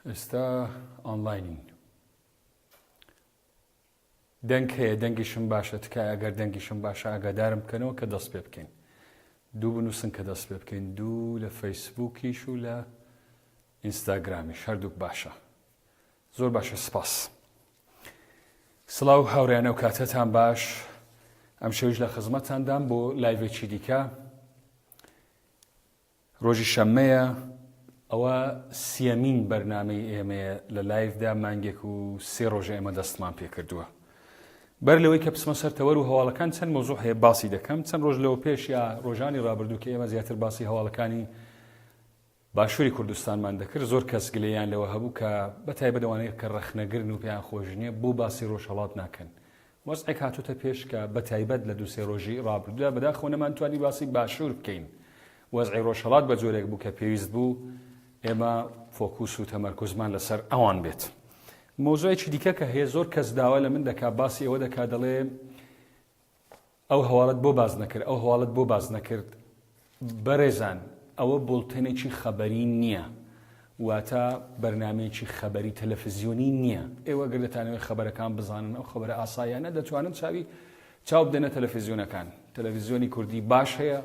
ئێستا ئۆنلاینین. دەنگ هەیە دەنگیشم باشە تکایە ئەگەر دەنگیشم باشە ئاگادارم بکەنەوە کە دەست پێ بکەین دوو بنووسن کە دەست پێ بکەین دوو لە فەیسبووکیش و لە ئینستاگرامیش هەردووک باشە زۆر باشە سپاس سڵاو هاوڕیانە و کاتەتان باش ئەم شەویش لە خزمەتاندام بۆ live ێکی دیکە ڕۆژی شەممەیە، ئەوە سیەمین بەرنامەی ئێمەیە لە live دا، مانگێک و سێ ڕۆژە ئێمە دەستمان پێکردووە. بەر لەوەی کە بچمە سەر تەوەر و هەواڵەکان چەند مەوزوع هەیە باسی دەکەم، چەند ڕۆژ لەوە پێش یا ڕۆژانی ڕابردوو کە ئێمە زیاتر باسی هەواڵەکانی باشووری کوردستانمان دەکرد، زۆر کەس گلەییان لەوە هەبوو کە بە تایبەت ئەوانەی کە ڕەخنەگرن و پێیان خۆش نییە بۆ باسی ڕۆژهەڵات ناکەن. وەزعێک هاتۆتە پێش کە بە تایبەت لە دوو سێ ڕۆژی ڕابردوودا بەداخەوە نەمانتوانی باسی باشوور بکەین. وەزعی ڕۆژهەڵات بە جۆرێک بوو کە پێویست بوو ئێمە فۆکوس و تەمەرکوزمان لەسەر ئەوان بێت. مەوزوعێکی دیکە کە هەیە زۆر کەس داوا لە من دەکا باسی ئەوە دەکا دەڵێ ئەو هەواڵەت بۆ باس نەکرد، ئەو هەواڵەت بۆ باس نەکرد، بەڕێزان ئەوە بوڵتەنێکی خەبەری نییە، واتە بەرنامەیەکی خەبەری تەلەفزیۆنی نییە، ئێوە گەر دەتانەوێت خەبەرەکان بزانن ئەو خەبەرە ئاساییانە دەتوانن چاوی چاو بدەنە تەلەفزیۆنەکان، تەلەفزیۆنی کوردی باش هەیە،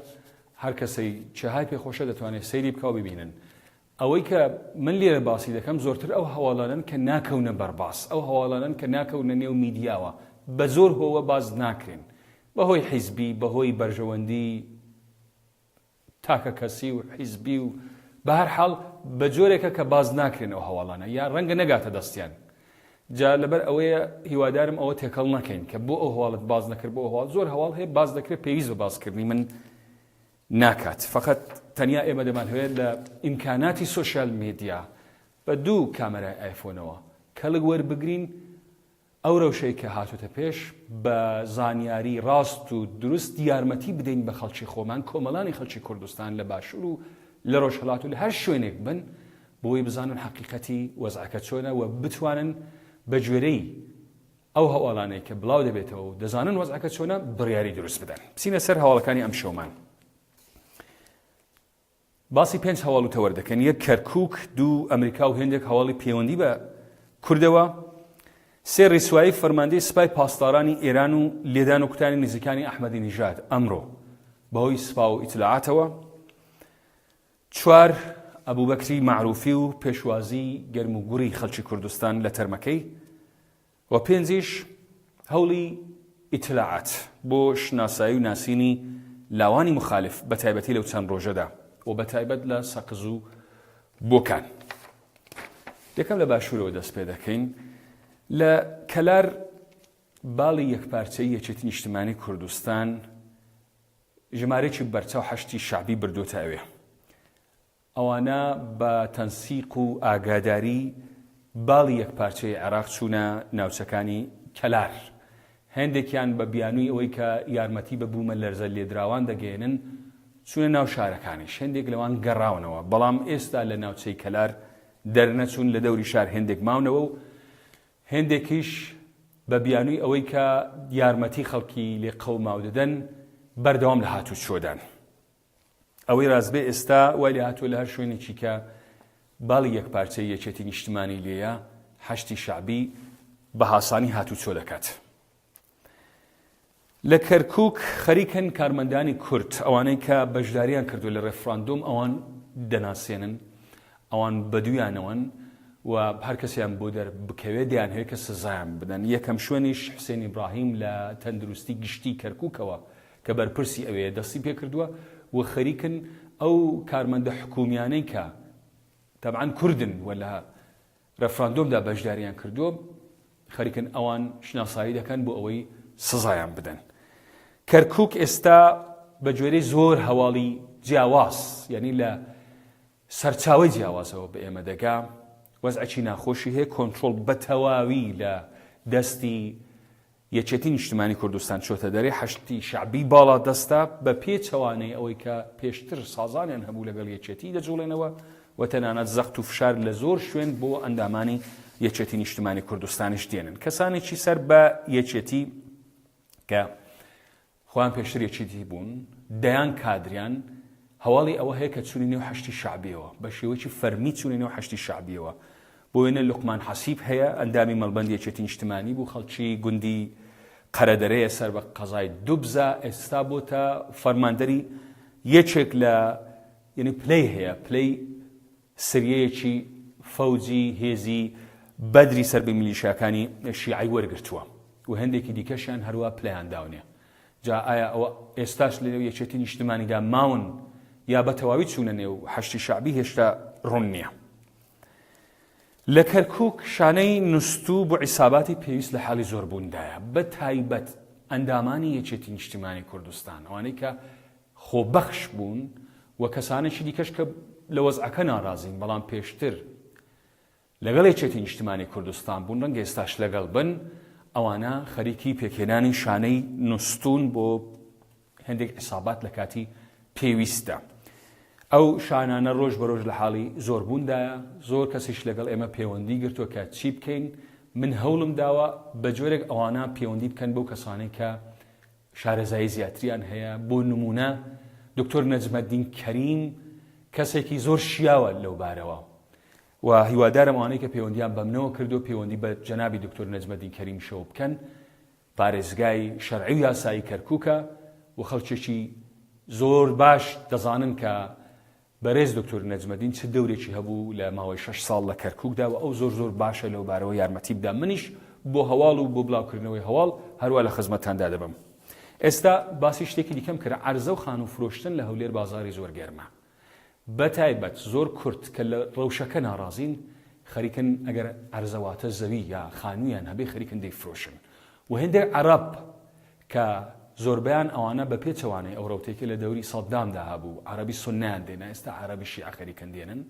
هەر کەسەی چێهای پێخۆشە دەتوانێت سەیری بکا و ببینن. ئەوەی کە من لێرە باسی دەکەم زۆرتر ئەو هەواڵانەن کە ناکەونە بەرباس، ئەو هەواڵانەن کە ناکەونە نێو میدیاوە، بە زۆر هۆوە باس ناکرێن، بە هۆی حیزبی، بە هۆی بەرژەوەندی تاکەکەسی و حیزبی و بە هەر حاڵ بە جۆرێکە کە باس ناکرێن ئەو هەواڵانە یا ڕەنگە نەگاتە دەستیان. جا لەبەر ئەوەیە هیوادارم ئەوە تێکەڵ نەکەین کە بۆ ئەو هەواڵت باس نەکرد بۆ ئەو هەواڵ، زۆر هەواڵ هەیە باس دەکرێت پێویست بە باسکردنی من ناکات فەقەت تەنیا ئێمە دەمانهەوێت لە ئیمکاناتی social media بە دوو کامێرای ئایفۆنەوە کەڵک وەربگرین ئەو رەوشەی کە هاتۆتە پێش بە زانیاری ڕاست و دروست یارمەتی بدەین بە خەڵکی خۆمان کۆمەڵانی خەڵکی کوردستان لە باشوور و لە ڕۆژهەڵات و لە هەر شوێنێک بن بۆی بزانن حەقیقەتی وەزعەکە چۆنە و بتوانن بە گوێرەی ئەو هەواڵانەی کە بڵاو دەبێتەوە و دەزانن وەزعەکە چۆنە بڕیاری دروست بدەن. بچینە سەر هەواڵەکانی ئەمشەومان. باسی پێنج هەواڵ و تەوەر دەکەن، یەک کەرکووک، دوو ئەمریکا و هێندێک هەواڵی پەیوەندی بە کوردەوە، سێ ڕیسوایی فەرماندەی سپای پاسدارانی ئێران و لێدان و کوتانی نزیکانی ئەحمەدی نژاد ئەمڕۆ بەهۆی سپا و ئیتلاعاتەوە، چوار ئەبوبەکری مەعروفی و پێشوازی گەرم و گوڕی خەڵکی کوردستان لە تەرمەکەی، و پێنجیش هەوڵی ئیتلاعات بۆ شناسایی و ناسینی لاوانی موخالف بە تایبەتی لەو چەند ڕۆژەدا و بە تایبەت لە سەقز و بۆکان. یەکەم لە باشوورەوە دەست پێ دەکەین. لە کەلار باڵی یەکپارچەی یەکێتی نیشتمانی کوردستان ژمارەیەکی بەرچاو حەشدی شەعبی بردووەتە ئەوێ. ئەوانە بە تەنسیق و ئاگاداری باڵی یەکپارچەی عێراق چوونە ناوچەکانی کەلار. هێندێکیان بە بیانووی ئەوەی کە یارمەتی بە بوومەلەرزە لێدراوان دەگەیەنن چوونە ناو شارەکانیش. هێندێک لەوان گەڕاونەوە، بەڵام ئێستا لە ناوچەی کەلار دەرنەچوون، لە دەوری شار هێندێک ماونەوە و هێندێکیش بە بیانووی ئەوەی کە یارمەتی خەڵکی لێقەوماو دەدەن بەردەوام لە هاتوچۆدان. ئەوەی راستبێ ئێستا وای لێهاتووە لە هەر شوێنێکی کە باڵی یەکپارچەی یەکێتی نیشتمانی لێیە، حەشدی شەعبی بە هاسانی هاتوچۆ دەکات. لە کەرکوک خەریکن کارمەندانی کورد ئەوانەی کە بەشداریان کردووە لە رێفراندۆم ئەوان دەناسێنن، ئەوان بەدوویانەوەن و هەر کەسیان بۆ دەربکەوێت دەیانهەوێت کە سزایان بدەن. یەکەم شوێنیش حوسێن ئیبراهیم لە تەندروستی گشتی کەرکوکەوە کە بەرپرسی ئەوێیە دەستی پێکردووە و خەریکن ئەو کارمەندە حکومیانەی کە تەبعەن کوردن و لە رێفراندۆمدا بەشداریان کردووە خەریکن ئەوان شناسایی دەکەن بۆ ئەوەی سزایان بدەن. کەرکوک ئێستا بە گوێرەی زۆر هەواڵی جیاواز یعنی لە سەرچاوەی جیاوازەوە بە ئێمە دەگا وەزعێکی ناخۆشی هەیە کۆنترۆڵ بە تەواوی لە دەستی یەکێتی نیشتمانی کوردستان چۆتە دەرێ، حەشدی شەعبی باڵادەستە، بە پێچەوانەی ئەوەی کە پێشتر سازانیان هەبوو لەگەڵ یەکێتی دەجوڵێنەوە و تەنانەت زەخت و فشار لە زۆر شوێن بۆ ئەندامانی یەکێتی نیشتمانی کوردستانیش دێنن. کەسانێکی سەر بە یەکێتی کە خۆیان پێشتر یەکێتی بوون، دەیان کادریان هەواڵی ئەوە هەیە کە چوونە نێو حەشدی شەعبیەوە، بە شێوەیەکی فەرمی چوونە نێو حەشدی شەعبیەوە. بۆ وێنە لوقمان حەسیب هەیە، ئەندامی مەڵبەندی یەکێتی نیشتمانی بوو، خەڵکی گوندی قەرەدەرەیە سەر بە قەزای دوبزە، ئێستا بۆتە فەرماندەری یەکێک لە یەنی پلەی هەیە، پلەی سریەیەکی فەوجی هێزی بەدری سەر بە میلیشیاکانی شیعەی وەرگرتووە و هەندێکی دیکەشیان هەروا پلەیان داونێ. جا ئایا ئەوە ئێستاش لەنێو یەکێتی نیشتمانیدا ماون یا بە تەواوی چوونە نێو حەشدی شەعبی هێشتا ڕوون نییە. لە کەرکوک شانەی نوستوو بۆ عیساباتی پێویست لە حاڵی زۆربووندایە، بە تایبەت ئەندامانی یەکێتی نیشتیمانی کوردستان، ئەوانەی کە خۆبەخش بوون و کەسانێکی دیکەش کە لە وەزعەکە ناڕازین بەڵام پێشتر لەگەڵ یەکێتی نیشتمانی کوردستان بوون، ڕەنگە ئێستاش لەگەڵ بن، ئەوانە خەریکی پێکهێنانی شانەی نوستوون بۆ هێندێک عیسابات لە کاتی پێویستدا. ئەو شانانە ڕۆژ بە ڕۆژ لە حاڵی زۆربووندایە، زۆر کەسیش لەگەڵ ئێمە پێوەندی گرتووە کە چی بکەین، من هەوڵم داوە بە جۆرێک ئەوانە پێوەندی بکەن بەو کەسانەی کە شارەزایی زیاتریان هەیە، بۆ نموونە دکتۆر نەجمەدین کەریم کەسێکی زۆر شیاوە لەو بارەوە و هیوادارم ئەوانەی کە پەیوەندیان بەمنەوە کردووە پەیوەندی بە جەنابی دکتۆر نەجمەدین کەریمیشەوە بکەن، پارێزگای شەرعی و یاسایی کەرکوکە و خەڵکێکی زۆر باش دەزانن کە بەرێز دکتۆر نەجمەدین چ دەورێکی هەبوو لە ماوەی شەش ساڵ لە کەرکوکدا و ئەو زۆر زۆر باشە لەو بارەوە یارمەتی بدا منیش بۆ هەواڵ و بۆ بڵاوکردنەوەی هەواڵ هەروا لە خزمەتتاندا دەبم. ئێستا باسی شتێکی دیکەم کرد عەرزە و خانوو فرۆشتن لە هەولێر بازاری زۆر گەرمە بەتایبەت زۆر کورد کە لە ڕەوشەکە ناڕازین خەریکن ئەگەر عەرزە واتە زەوی یا خانوویان هەبێ خەریکن دەیفرۆشن و هێندێک عەڕەب کە زۆربەیان ئەوانە بە پێچەوانەی ئەو ڕەوتەی کە لە دەوری سەددامدا هەبوو عەڕەبی سوننەیان دێنا ئێستا عەڕەبی شیعە خەریکن دێنن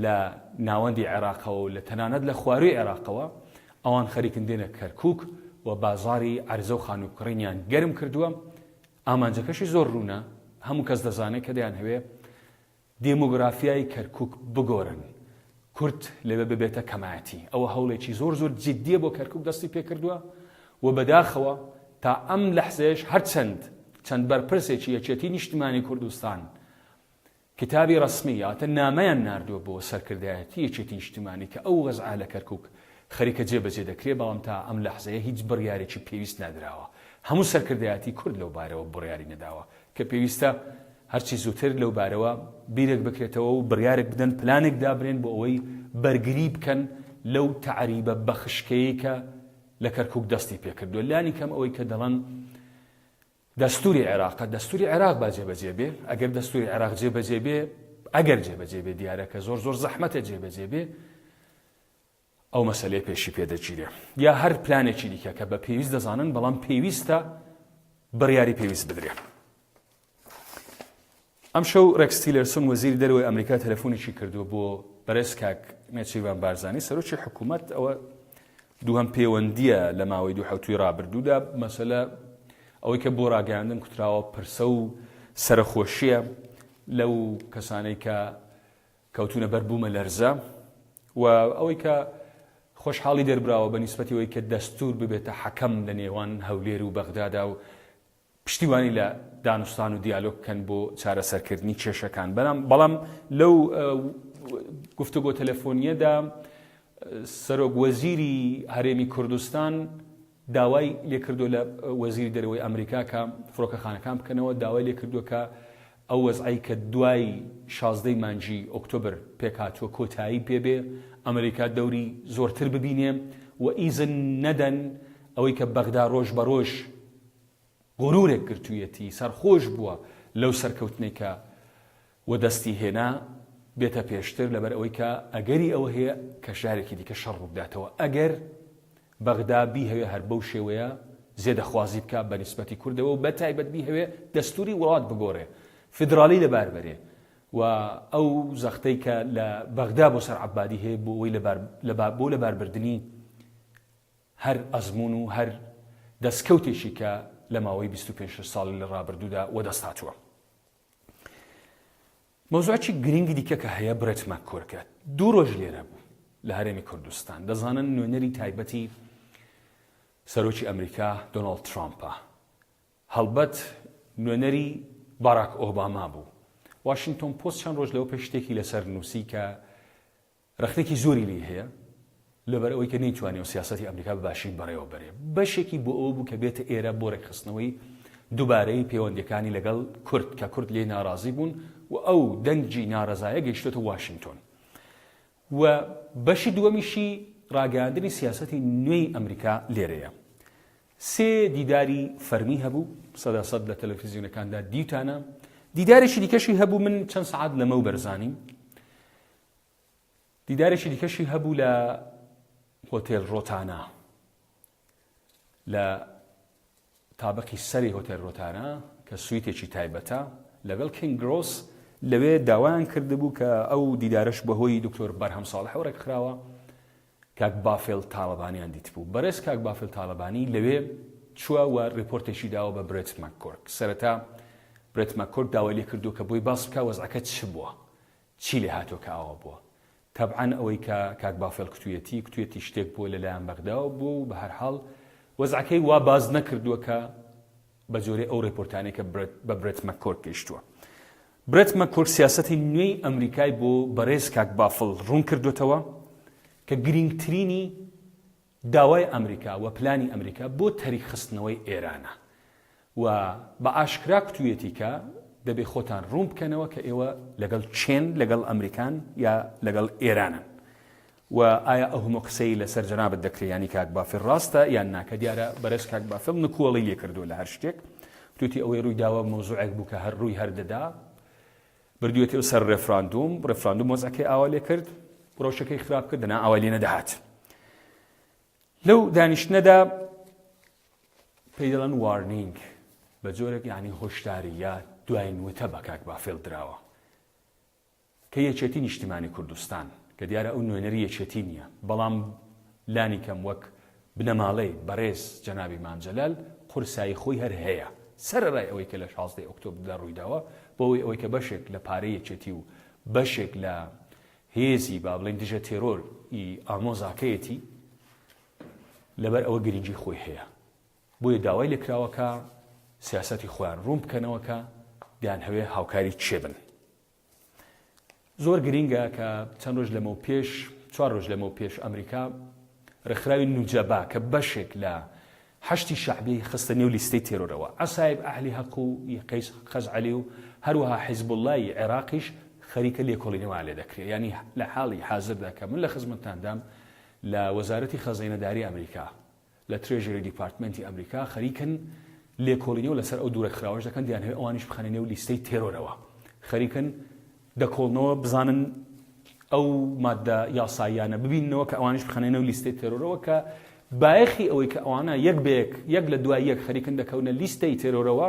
لە ناوەندی عێراقەوە و لە تەنانەت لە خوارووی عێراقەوە ئەوان خەریکن دێنە کەرکووک و بازاڕی عەرزە و خانووکڕینیان گەرم کردووە، ئامانجەکەشی زۆر ڕوونە، هەموو کەس دەزانێت کە دەیانهەوێ دێمۆگرافیای کەرکووک بگۆرن، کورد لەوێ ببێتە کەمایەتی، ئەوە هەوڵێکی زۆر زۆر جیددییە بۆ کەرکووک دەستی پێکردووە و بەداخەوە تا ئەم لەحزەیەش هەرچەند چەند بەرپرسێکی یەکێتی نیشتمانی کوردستان کتابی ڕەسمی یاتە نامەیان ناردووە بۆ سەرکردایەتی یەکێتی نیشتیمانی کە ئەو وەزعە لە کەرکوک خەریکە جێ بەجێ دەکرێ بەڵام تا ئەم لەحزەیە هیچ بڕیارێکی پێویست نەدراوە هەموو سەرکردایەتی کورد لەو بارەوە بڕیاری نەداوە کە پێویستە هەرچی زووتر لەو بارەوە بیرێک بکرێتەوە و بڕیارێک بدەن پلانێک دابنێن بۆ ئەوەی بەرگری بکەن لەو تەعریبە بەخشکەیەی کە لە کەرکوک دەستی پێکردووە لانی کەم ئەوەی کە دەڵێن دەستوری عێراقە، دەستوری عێراق با جێبەجێ بێ، ئەگەر دەستوری عێراق جێبەجێ بێ، ئەگەر جێبەجێ بێ دیارە کە زۆر زۆر زەحمەتە جێبەجێ بێ، ئەو مەسەلەیە پێشی پێ دەگیرێ یا هەر پلانێکی دیکە کە بە پێویست دەزانن، بەڵام پێویستە بڕیاری پێویست بدرێ. ئەمشەو ڕێکس تیلەرسۆن وەزیری دەرەوەی ئەمریکا تەلەفۆنێکی کردووە بۆ بەرێز کاک نێچیرڤان بارزانی سەرۆکی حکوومەت ئەوە دووهەم پێوەندییە لە ماوەی دوو حەوتووی ڕابردوودا مەسەلە ئەوەی کە بۆ ڕاگەیاندن کوتراوە پرسە و سەرەخۆشییە لەو کەسانەی کە کەوتوونە بەر بوومە لەرزە و ئەوەی کە خۆشحاڵی دەربراوە بە نیسبەتی ئەوەی کە دەستوور ببێتە حەکەم لە نێوان هەولێر و بەغدادا و پشتیوانی لە دانوستان و دیالۆگ بکەن بۆ چارەسەرکردنی کێشەکان بەڵام بەڵام لەو گفتوگۆ تەلەفۆنیەدا سەرۆک وەزیری هەرێمی کوردستان داوای لێکردو لە وەزیری دەرەوەی ئەمریکا کە فڕۆکەخانەکان بکەنەوە داوای لێکردووە کە ئەو وەزعەی کە دوای شازدەی مانگی ئۆکتۆبر پێکهاتووە کۆتایی پێبێ، ئەمریکا دەوری زۆرتر ببینێ و ئیزن نەدەن ئەوەی کە بەغدا ڕۆژ بە ڕۆژ غرورێک گرتوویەتی، سەرخۆش بووە لەو سەرکەوتنەی کە وەدەستی هێنا بێتە پێشتر، لەبەر ئەوەی کە ئەگەری ئەوە هەیە کە جارێکی دیکە شەڕ ڕووبداتەوە ئەگەر بەغدا بیهەوێ هەر بەو شێوەیە زێدەخوازی بکا بە نیسبەتی کوردەوە و بە تایبەت بیهەوێ دەستووری وڵات بگۆڕێ، فیدراڵی لەبار بەرێ و ئەو زەختەی کە لە بەغدا بۆ سەر عەبادی هەیە بۆ ئەوەی لەبار بۆ لەباربردنی هەر ئەزموون و هەر دەسکەوتێکی کە لە ماوەی 25 ساڵی لە ڕابردوودا وەدەست هاتووە. مەوزوعێکی گرنگی دیکە کە هەیە برێت ماککۆرکە دوو ڕۆژ لێرە بوو لە هەرێمی کوردستان دەزانن نوێنەری تایبەتی سەرۆکی ئەمریکا دۆناڵد ترامپە هەڵبەت نوێنەری باراک ئۆباما بوو واشنگتۆن پۆست چەند ڕۆژ لەوە پێش شتێکی لەسەر نووسی کە. ڕەخنەکی زۆری لێی هەیە لەبەر ئەوەی کە نەیتوانیوە سیاسەتی ئەمریکا بە باشی بەڕێوە بەرێ. بەشێکی بۆ ئەوە بوو کە بێتە ئێرە بۆ ڕێکخستنەوەی دووبارەی پەیوەندییەکانی لەگەڵ کورد کە کورد لێی ناڕازی بوون و ئەو دەنگی ناڕەزایە گەیشتۆتە واشینگتۆن. و بەشی دووەمیشی ڕاگەیاندنی سیاسەتی نوێی ئەمریکا لێرەیە. سێ دیداری فەرمی هەبوو، سەدا سەد لە تەلەفیزیۆنەکاندا دیوتانە. دیدارێکی دیکەشی هەبوو من چەند سەعات لەمەوبەر زانیم. دیدارێکی دیکەشی هەبوو لە هۆتێل ڕۆتانا لە تابقی سەری هۆتێل ڕۆتانا کە سویتێکی تایبەتە لەگەڵ کینگ گرۆس لەوێ داوایان کردبوو کە ئەو دیدارەش بەهۆی دکتۆر بەرهەم ساڵحەوە ڕێکخراوە کاک بافێل تاڵەبانیان دیتبوو. بەڕێز کاک بافێل تاڵەبانی لەوێ چووە و ڕێپۆرتێکی داوە بە برێت مەکگۆرک. سەرەتا برێت مەکگۆرک داوای لێ کردووە کە بۆی باس بکا وەزعەکە چ بووە، چی لێ هاتووە کە ئاوا بووە. تەبعەن ئەوەی کە کاک بافێل کوتوویەتی، کوتوویەتی شتێک بووە لە لایەن بەغداوە بووە و بە هەر حاڵ وەزعەکەی وا باس نەکردووە کە بە جۆرەی ئەو ڕێپۆرتانەی کە بە برێت مەککۆرک گەیشتووە. برێت مەککۆرک سیاسەتی نوێی ئەمریکای بۆ بەڕێز کاک بافڵ ڕوون کردووەتەوە کە گرینگترینی داوای ئەمریکا و پلانی ئەمریکا بۆ تەریک خستنەوەی ئێرانە و بە ئاشکرا کوتوویەتی کە دەبێ خۆتان ڕوون بکەنەوە کە ئێوە لەگەڵ کێن، لەگەڵ ئەمریکان یا لەگەڵ ئێرانن. و ئایا ئەو هەموو قسەی لەسەر جەنابت دەکرێ یانی کاک بافل ڕاستە یان نا کە دیارە بەرێز کاک بافل نکۆڵی لێ کردووە لە هەر شتێک وتوتی ئەوەی ڕووی داوە مەوزوعێک بوو کە هەر ڕووی هەر دەدا بردوێتی و سەر ڕێفراندوم ڕێفراندوم وەزعەکەی ئاوا لێ کرد ڕەوشەکەی خراپ کرد دەنا ئاوای لێ نەدەهات لەو دانیشتنەدا پێی دەڵێن warning بە جۆرێک یعنی هۆشداری یا دوایین وتە بە کاک بافێل دراوە کە یەکێتی نیشتیمانی کوردستان، کە دیارە ئەو نوێنەری یەکێتی نییە، بەڵام لانی کەم وەک بنەماڵەی بەڕێز جەنابی مام جەلال قورسایی خۆی هەر هەیە، سەرەڕای ئەوەی کە لە شازدەی ئۆکتۆبردا ڕوویداوە، بەهۆی ئەوەی کە بەشێک لە پارەی یەکێتی و بەشێک لە هێزی با بڵێین دژە تێرۆر ی ئامۆزاکەیەتی، لەبەر ئەوە گرنگی خۆی هەیە. بۆیە داوای لێکراوە کە سیاسەتی خۆیان ڕوون بکەنەوە کە دەیانهەوێ هاوکاری کێ بن. زۆر گرینگە کە چەند ڕۆژ لەمەو پێش چوار ڕۆژ لەمەو پێش ئەمریکا ڕێکخراوی نوجەبا کە بەشێک لە حەشدی شەعبی خستە نێو لیستەی تێرۆرەوە عەسایب ئەهلی هەق و قەیس خەزعەلی و هەروەها حیزبوڵڵای عێراقیش خەریکە لێکۆڵینەوەیان لێ دەکرێت یانی لە حاڵی حازردا کە من لە خزمەتتاندام لە وەزارەتی خەزێنەداری ئەمریکا لە Treasury Department ی ئەمریکا خەریکن لێکۆڵینەوە لەسەر ئەو دوو رێکخراوەش دەکەن، دەیانهەوێت ئەوانیش بخەنە نێو لیستەی تێرۆرەوە. خەریکن دەکۆڵنەوە بزانن ئەو ماددە یاساییانە ببیننەوە کە ئەوانیش بخەنە نێو لیستەی تێرۆرەوە کە بایەخی ئەوەی کە ئەوانە یەک بە یەک یەک لە دوای یەک خەریکن دەکەونە لیستەی تێرۆرەوە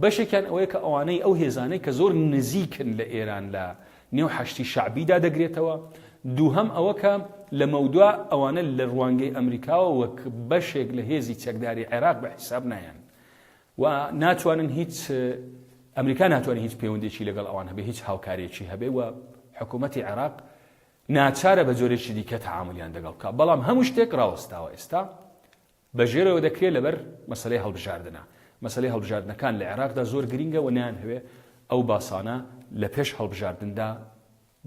بەشێکیان ئەوەیە کە ئەوانەی ئەو هێزانەی کە زۆر نزیکن لە ئێران لە نێو حەشدی شەعبیدا دەگرێتەوە، دووهەم ئەوە کە لەمەودوا ئەوانە لە ڕوانگەی ئەمریکاوە وەک بەشێک لە هێزی چەکداری عێراق بە حیساب نایەن و ناتوانن هیچ ئەمریکا ناتوانێت هیچ پەیوەندێکی لەگەڵ ئەوان هەبێ هیچ هاوکاریەکی هەبێ و حکوومەتی عێراق ناچارە بە جۆرێکی دیکە تەعاملیان دەگەڵ بکە بەڵام هەموو شتێک ڕاوەستاوە ئێستا بە ژێرەوە دەکرێ لەبەر مەسەلەی هەڵبژاردنە. مەسەلەی هەڵبژاردنەکان لە عێراقدا زۆر گرینگە و نایانهەوێ ئەو باسانە لە پێش هەڵبژاردندا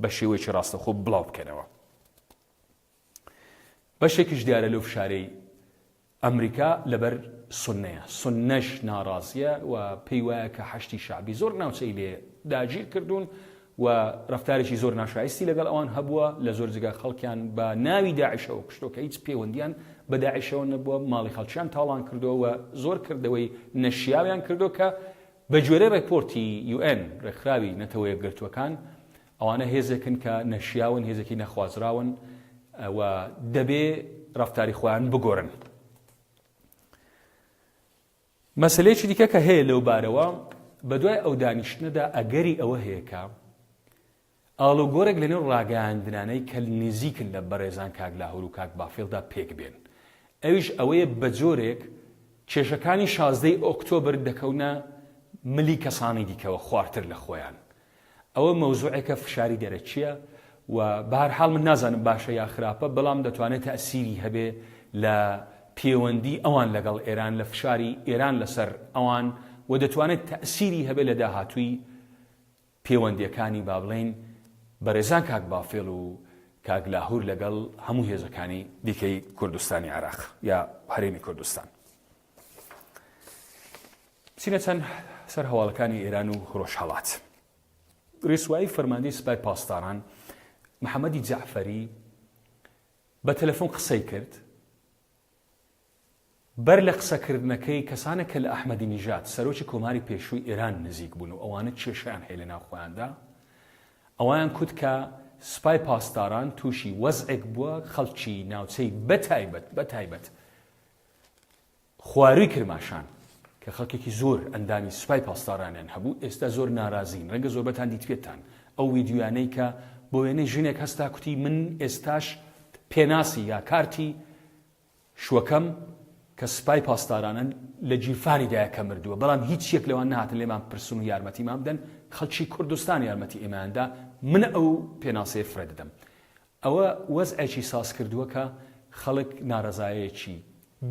بە شێوەیەکی ڕاستەوخۆ بڵاو بکەنەوە. بەشێکیش دیارە لەو فشارەی ئەمریکا لەبەر سوننەیە. سوننەش ناڕازییە و پێی وایە کە حەشدی شەعبی زۆر ناوچەی لێ داگیر کردوون و ڕەفتارێکی زۆر ناشایستی لەگەڵ ئەوان هەبووە، لە زۆر جێگا خەڵکیان بە ناوی داعشەوە کوشتووە کە هیچ پێوەندیان بە داعشەوە نەبووە، ماڵی خەڵکیان تاڵان کردووە و زۆر کردەوەی نەشیاویان کردووە کە بە گوێرەی ڕێپۆرتی UN، ڕێکخراوی نەتەوە یەکگرتووەکان، ئەوانە هێزێکن کە نەشیاون، هێزێکی نەخوازراون و دەبێ ڕەفتاری خۆیان بگۆرن. مەسەلەیەکی دیکە کە هەیە لەو بارەوە، بەدوای ئەو دانیشتنەدا ئەگەری ئەوە هەیە کە ئاڵوگۆرێک لەنێو ڕاگەیاندنانەی کە نزیکن لە بەڕێزان کاک لاهور و کاک بافێڵدا پێک بێن. ئەویش ئەوەیە بەجۆرێک کێشەکانی شازدەی ئۆکتۆبر دەکەونە ملی کەسانی دیکەوە خوارتر لە خۆیان. ئەوە مەوزوعێکە فشاری دەرەکیە و بەهەرحاڵ من نازانم باشە یا خراپە بەڵام دەتوانێت تەئسیری هەبێ لە پێوەندی ئەوان لەگەڵ ئێران لە فشاری ئێران لەسەر ئەوان و دەتوانێت تەئسیری هەبێ لە داهاتووی پێوەندیەکانی با بڵێین بەرێزان کاک بافێڵ و. کاک لاهور لەگەڵ هەموو هێزەکانی دیکەی کوردستانی عێراق یا هەرێمی کوردستان. بچینە چەند سەر هەواڵەکانی ئێران و ڕۆژهەڵات. ڕیسوایی فەرماندەی سپای پاسداران محەممەدی جەعفەری بە تەلەفۆن قسەی کرد بەر لە قسەکردنەکەی کەسانێک کە لە ئەحمەدی نیژاد سەرۆکی کۆماری پێشووی ئێران نزیک بوون و ئەوانە کێشەیان هەیە لە ناو خۆیاندا ئەوایان کوت کە سپای پاسداران تووشی وەزعێک بووە خەڵکی ناوچەی بەتایبەت بەتایبەت خوارووی کرماشان کە خەڵکێکی زۆر ئەندامی سوپای پاسدارانیان هەبوو ئێستا زۆر نارازین رەنگە زۆربەتان دیتبێتتان ئەو ویدیۆیانەی کە بۆ وێنەی ژنێک هەستا کوتی من ئێستاش پێناسی یا کارتی شوەکەم کە سوپای پاسدارانە لە گیرفانی دایە کە مردووە بەڵام هیچ یەک لەوان نەهاتن لێمان بپرسن و یارمەتیمان بدەن خەڵکی کوردستان یارمەتی ئێمەیان دا من ئەو پێناسەیە فرێ دەدەم ئەوە وەزعێکی ساز کردووە کە خەڵک نارەزایەکی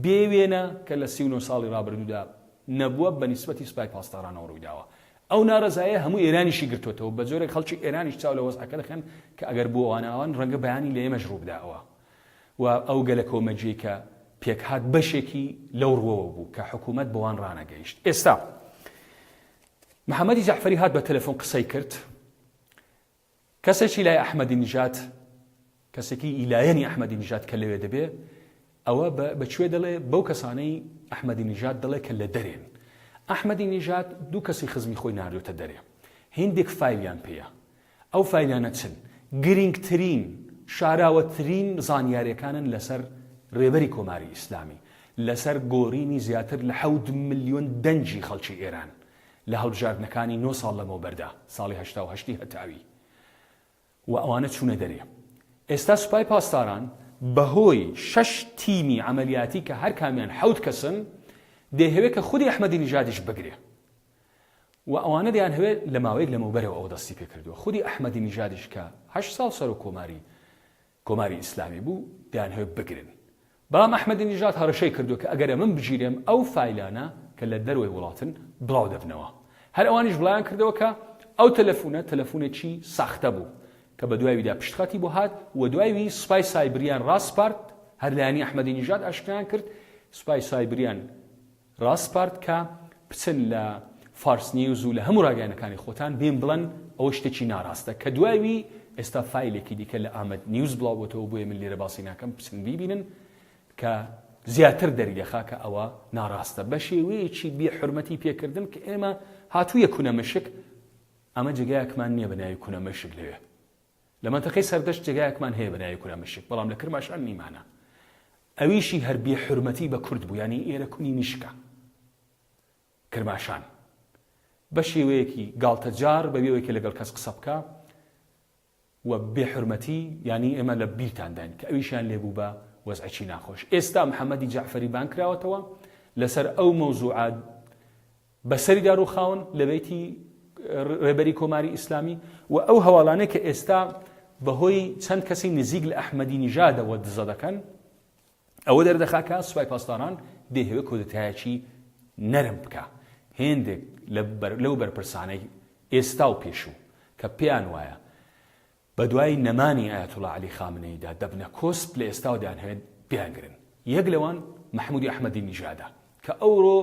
بێ وێنە کە لە 39 ساڵی ڕابردوودا نەبووە بە نیسبەتی سوپای پاسدارانەوە ڕوویداوە. ئەو نارەزایە هەموو ئێرانیشی گرتۆتەوە بە جۆرێک خەڵکی ئێرانیش چاو لە وەزعەکە دەخەن کە ئەگەر بۆ ئەوان ئاوان ڕەنگە بەیانی لە ئێمەش ڕووبدا ئەوە و ئەو گەلەکۆمەگیەی کە پێکهات بەشێکی لەو ڕووەوە بوو کە حکوومەت بەوان ڕانەگەیشت. ئێستا محەمەدی جەعفەری هات بە تەلەفۆن قسەی کرد. کەسێکی لای ئەحمەدی نژاد، کەسێکی ی لایەنی ئەحمەدی نژاد کە لەوێ دەبێ، ئەوە بە بە کوێ دەڵێ؟ بەو کەسانەی ئەحمەدی نژاد دەڵێ کە لە دەرێن. ئەحمەدی نژاد دوو کەسی خزمی خۆی ناردۆتە دەرێ. هیندێک فایلیان پێیە. ئەو فایلانە چن؟ گرینگترین، شاراوەترین زانیارییەکانن لەسەر رێبەری کۆماری ئیسلامی، لەسەر گۆرینی زیاتر لە حەوت ملیۆن دەنگی خەڵکی ئێران. لە هەڵبژاردنەکانی نۆ ساڵ لەمەوبەردا، ساڵی 88 ی هەتاوی، و ئەوانە چوونە دەرێ. ئێستا سوپای پاسداران بەهۆی شەش تیمی عەمەلیاتی کە هەر کامیان حەوت کەسن، دەیهەوێ کە خودی ئەحمەدی نژادیش بگرێ. و ئەوانە دەیانهەوێ لە ماوەیەک لەمەوبەرەوە ئەوە دەستی پێ کردووە. خودی ئەحمەدی نژادیش کە هەشت ساڵ سەرۆک کۆماری کۆماری ئیسلامی بوو دەیانهەوێت بگرن بەڵام ئەحمەدی نژاد هەڕەشەی کردووە کە ئەگەر ئەمن بگیرێم ئەو فایلانە کە لە دەرەوەی وڵاتن بڵاو دەبنەوە هەر ئەوانیش بڵاویان کردەوە کە ئەو تەلەفونە تەلەفونێکی ساختە بوو کە بە دوایویدا پشتخەتی بۆ هات و دوایوی سوپای سایبریان ڕاسپارد هەر لایەنی ئەحمەدی نژاد ئاشکرایان کرد سوپای سایبریان ڕاسپارد کە بچن لە فارس نیوز و لە هەموو ڕاگەیانەکانی خۆتان بێن بڵێن ئەوە شتێکی ناڕاستە کە دوای وی ئێستا فایلێکی دیکە لە ئامەد نیوز بڵاو بۆتەوە بۆیە من لێرە باسی ناکەم بچن بیبینن کە زیاتر دەری دەخا کە ئەوە ناڕاستە بە شێوەیەکی بێ حورمەتی پێکردن کە ئێمە هاتوویە کونە مشک ئەمە جێگایەکمان نییە بە ناوی کونە مشک لەوێ لە مەنتەقەی سەردەشت جێگایەکمان هەیە بە ناوی کونە مشک بەڵام لە کرماشان نیمانە ئەویشی هەر بێ حورمەتی بە کورد بوو یانی ئێرە کونی میشکە کرماشان بە شێوەیەکی گاڵتەجار بە بێ ئەوەی کە لەگەڵ کەس قسە بکا و بێ حورمەتی یانی ئێمە لە بیرتان داین کە ئەویشیان لێ بوو بە وەزعێکی ناخۆش ئێستا محەممەدی جەعفەری بانگ کراوەتەوە لەسەر ئەو مەوزوعە بەسەریدا ڕووخاون لە بەیتی ڕێبەری کۆماری ئیسلامی و ئەو هەواڵانەی کە ئێستا بەهۆی چەند کەسی نزیک لە ئەحمەدی نژادەوە دزە دەکەن ئەوە دەردەخا کە سوپای پاسداران دەیهەوێت کۆدەتایەکی نەرم بکا هێندێک لەو بەرپرسانەی ئێستا و پێشوو کە پێیان وایە بەدوای نەمانی ئایەتوڵا عەلی خامنەییدا دەبنە کۆسپ لە ئێستاوە دەیانهەوێت بیانگرن. یەک لەوان مەحمودی ئەحمەدی نیژادە کە ئەوڕۆ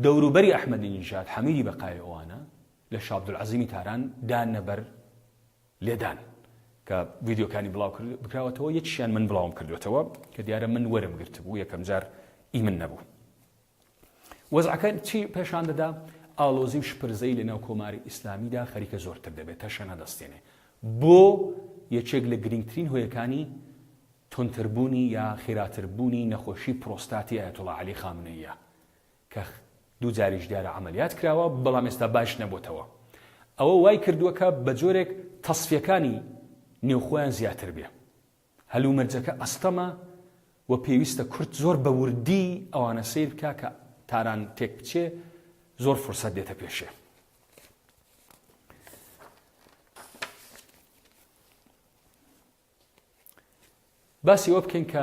دەوروبەری ئەحمەدی نیژاد، حەمیدی بەقاوی ئەوانە لە شابدولعەزیمی تاران دانە بەر لێدان کە ڤیدیۆکانی بڵاو بکراوەتەوە یەکیشیان من بڵاوم کردوێتەوە کە دیارە من وەرم گرتبوو یەکەم جار ئی من نەبوو. وەزعەکە چی پێشان دەدا؟ ئاڵۆزی و شپرزەیی لە ناو کۆماری ئیسلامیدا خەریکە زۆرتر دەبێت، تەشەنە دەستێنێ. بۆ یەکێک لە گرینگترین هۆیەکانی توندتربوونی یا خێراتربوونی نەخۆشی پرۆستاتی ئایەتوڵا عەلی خامنەییە کە دوو جاریش دیارە عەمەلیات کراوە بەڵام ئێستا باش نەبۆتەوە. ئەوە وای کردووە کە بە جۆرێک تەسفیەکانی نێوخۆیان زیاتر بێ. هەلومەرجەکە ئەستەمە و پێویستە کورد زۆر بە وردی ئەوانە سەیر بکا کە تاران تێک بچێ زۆر فرسەت دێتە پێشێ. باسی ئەوە بکەین کە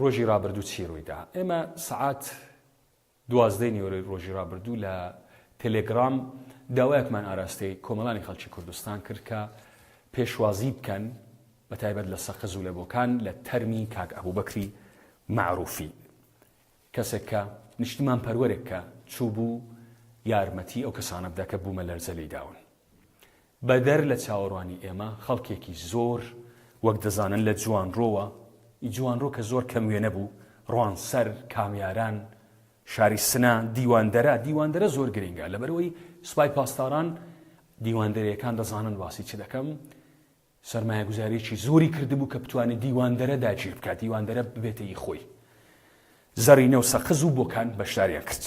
ڕۆژی ڕابردوو چی ڕوویدا ئێمە سەعات دوازدەی نیوەرۆی ڕۆژی ڕابردوو لە تێلێگڕام داوایەکمان ئاراستەی کۆمەڵانی خەڵکی کوردستان کرد کە پێشوازی بکەن. بە تایبەت لە سەقز و لە بۆکان لە تەرمی کاک ئەبوبەکری مەعروفی کەسێک کە نیشتیمان پەروەرێک کە چووبوو یارمەتی ئەو کەسانە بدا کە بوومەلەرزە لێی داون. بەدەر لە چاوەڕوانی ئێمە خەڵکێکی زۆر وەک دەزانن لە جوانڕۆوە، ی جوانڕۆ کە زۆر کەم وێنە بوو، ڕوانسەر، کامیاران، شاری سنە، دیواندەرە، دیواندەرە زۆر گرینگە لەبەرئەوەی سوپای پاسداران دیواندەرەیەکان دەزانن باسی چ دەکەم، سەرمایەگوزاریەکی زۆری کردبوو کە بتوانێت دیواندەرە داگیر بکات، دیواندەرە ببێتە ئی خۆی. زەڕینە و سەقز و بۆکان بەشداریان کرد.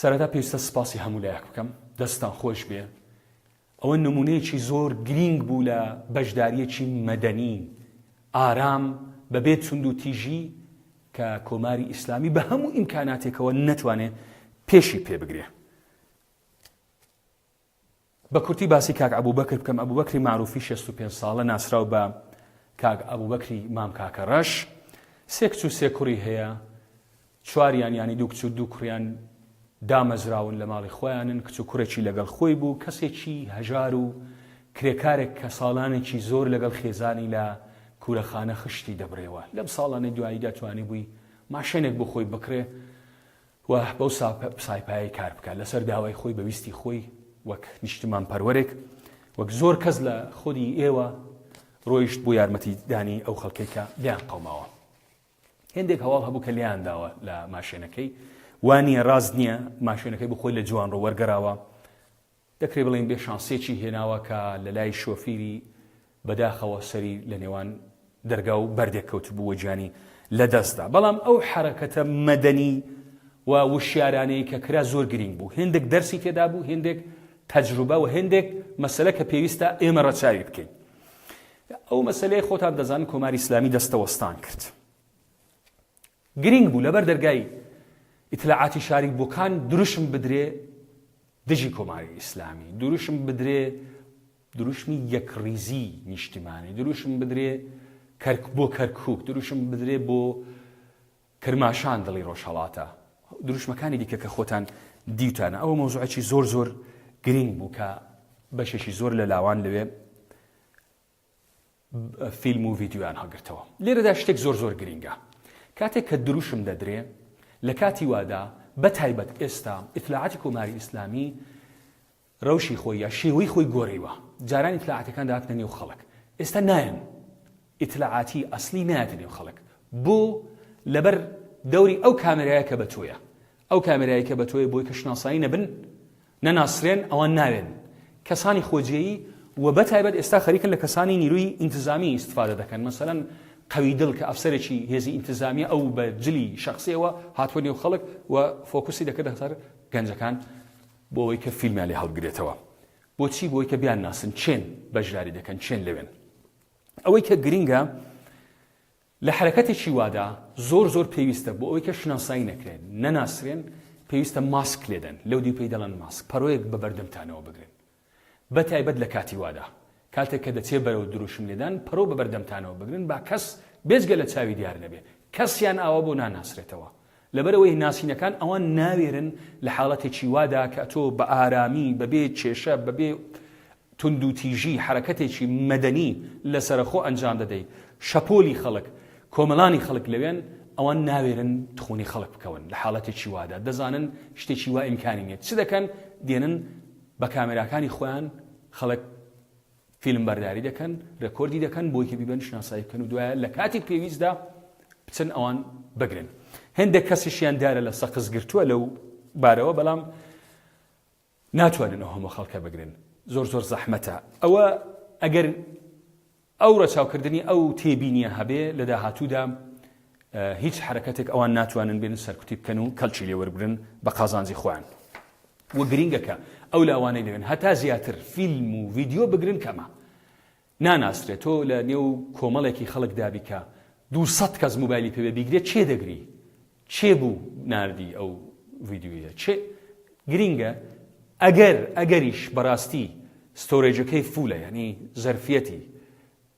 سەرەتا پێویستە سپاسی هەموو لایەک بکەم، دەستتان خۆش بێ. ئەوە نمونەیەکی زۆر گرینگ بوو لە بەشداریەکی مەدەنی ئارام بەبێ توندوتیژی کە کۆماری ئیسلامی بە هەموو ئیمکاناتێکەوە نەتوانێ پێشی پێ بگرێ. بە کورتی باسی کاک ئەبوبەکر بکەم، ئەبوبەکری مەعروفی 65 ساڵە ناسراو بە کاک ئەبوبەکری مام کاکە ڕەش، سێ کچ و سێ کوڕی هەیە، چواریان یانی دوو کچ و دوو کوڕیان دامەزراون لە ماڵی خۆیانن، کچ و کوڕێکی لەگەڵ خۆی بوو، کەسێکی هەژار و کرێکارێک کە ساڵانێکی زۆر لەگەڵ خێزانی لە کورەخانە خشتی دەبڕێوە، لەم ساڵانەی دواییدا توانیبووی ماشێنێک بۆ خۆی بکڕێ، و بەو سایپایەی کار بکات لەسەر داوای خۆی بە ویستی خۆی وەک نیشتمان پەروەرێک وەک زۆر کەس لە خودی ئێوە ڕۆیشت بۆ یارمەتی دانی ئەو خەڵکەی کە لیان قەوماوە. هێندێک هەواڵ هەبوو کە لیان داوە لە ماشێنەکەی وانە ڕاست نییە ماشێنەکەی بۆ خۆی لە جوانڕۆ وەرگەراوە دەکرێ بڵێین بێ شانسێکی هێناوە کە لە لای شۆفیری بەداخەوە سەری لە نێوان دەرگا و بەردێک کەوتبوو و گیانی لە دەست دا. بەڵام ئەو حەرەکەتە مەدەنی و وشیارانەی کە کرا زۆر گرینگ بوو. هێندێک دەرسی تێدا بوو، هێندێک تەجروبە و هێندێک مەسەلە کە پێویستە ئێمە ڕەچاوی بکەین. ئەو مەسەلەیە خۆتان دەزانن کۆماری ئیسلامی دەستەوەستان کرد. گرینگ بوو لەبەر دەرگای ئیتلاعاتی شاری بۆکان دروشم بدرێ دژی کۆماری ئیسلامی، دروشم بدرێ دروشمی یەکڕیزی نیشتیمانی، دروشم بدرێ کەرک بۆ کەرکوک، دروشم بدرێ بۆ کرماشان دڵی ڕۆژهەڵاتە، دروشمەکانی دیکە کە خۆتان دیوتانە. ئەوە مەوزوعێکی زۆر زۆر گرینگ بوو کە بەشێکی زۆر لە لاوان لەوێ فیلم و ڤیدیۆیان هەڵگرتەوە. لێرەدا شتێک زۆر زۆر گرینگە. کاتێک کە دروشم دەدرێ، لە کاتی وادا، بە تایبەت ئێستا، ئیتلاعاتی کۆماری ئیسلامی رەوشی خۆی یا شێوەی خۆی گۆڕیوە. جاران ئیتلاعاتەکان دەهاتنە نێو خەڵک. ئێستا نایەن. ئیتلاعاتی ئەسلی نایەتە نێو خەڵک. بۆ؟ لەبەر دەوری ئەو کامێرایە کە بە تۆیە. ئەو کامێرایەی کە بە تۆیە بۆی کە شناسایی نەبن، نەناسرێن ئەوان ناوێن کەسانی خۆجێیی و بە تایبەت ئێستا خەریکن لە کەسانی نیروی ئینتزامی ئیستفادە دەکەن مەسەلەن قەوی دڵ کە ئەفسەرێکی هێزی ئینتزامیە ئەو بە جلی شەخسیەوە هاتووە نێو خەڵک و فۆکوسی دەکردە سەر گەنجەکان بۆ ئەوەی کە فیلمیان لێ هەڵبگرێتەوە بۆچی بۆی کە بیان ناسن چێن بەشداری دەکەن چێن لەوێن ئەوەی کە گرینگە لە حەرەکەتێکی وادا زۆر زۆر پێویستە بۆ ئەوەی کە شناسایی نەکرێن، نەناسرێن، پێویستە ماسک لێدەن، لەو دیو پێی دەڵێن ماسک، پەرۆیەک بە بەردەمتانەوە بگرن. بە تایبەت لە کاتی وادا. کاتێک کە دەچێ بەرەو دروشم لێدان، پەرۆ بە بەردەمتانەوە بگرن با کەس بێجگە لە چاوی دیار نەبێ، کەسیان ئاوا بۆ ناناسرێتەوە. لەبەرئەوەی ناسینەکان ئەوان ناوێرن لە حاڵەتێکی وادا کە تۆ بە ئارامی، بەبێ کێشە، بەبێ توندوتیژی حەرەکەتێکی مەدەنی لەسەرەخۆ ئەنجام دەدەی، شەپۆلی خەڵک، کۆمەڵانی خەڵک لەوێن، ئەوان ناوێرن تخونی خەڵک بکەون لە حاڵەتێکی وادا، دەزانن شتێکی وا ئیمکانی نیە، چ دەکەن؟ دێنن بە کامێراکانی خۆیان خەڵک فیلم بەرداری دەکەن، رێکۆردی دەکەن بۆی کە بیبەن شناسایی بکەن و دوایە لە کاتی پێویستدا بچن ئەوان بگرن. هێندێک کەسیشیان دیارە لە سەقز گرتووە لەو بارەوە، بەڵام ناتوانن ئەو هەموو خەڵکە بگرن زۆر زۆر زەحمەتە ئەوە ئەگەر ئەو ڕەچاوکردنی ئەو تێبینیە هەبێ لە داهاتوودا هیچ حرەکەتێک ئەوان ناتوانن بێن سەرکوتی بکەن و کەلکی لێ وەربگرن بە قازانجی خۆیان و گرینگەکە ئەو لاوانەی لەوێن هەتا زیاتر فیلم و ڤیدیۆ بگرن کەمە ناناسرێت تۆ لە نێو کۆمەڵێکی خەڵک دابی کە 200 کەس موبایلی پێ بیگرێت چێ دەگری کێ بوو ناردی ئەو ڤیدیۆیە چێ گرینگە ئەگەر ئەگەریش بەڕاستی storage ەکەی full ە یعنی زەرفیەتی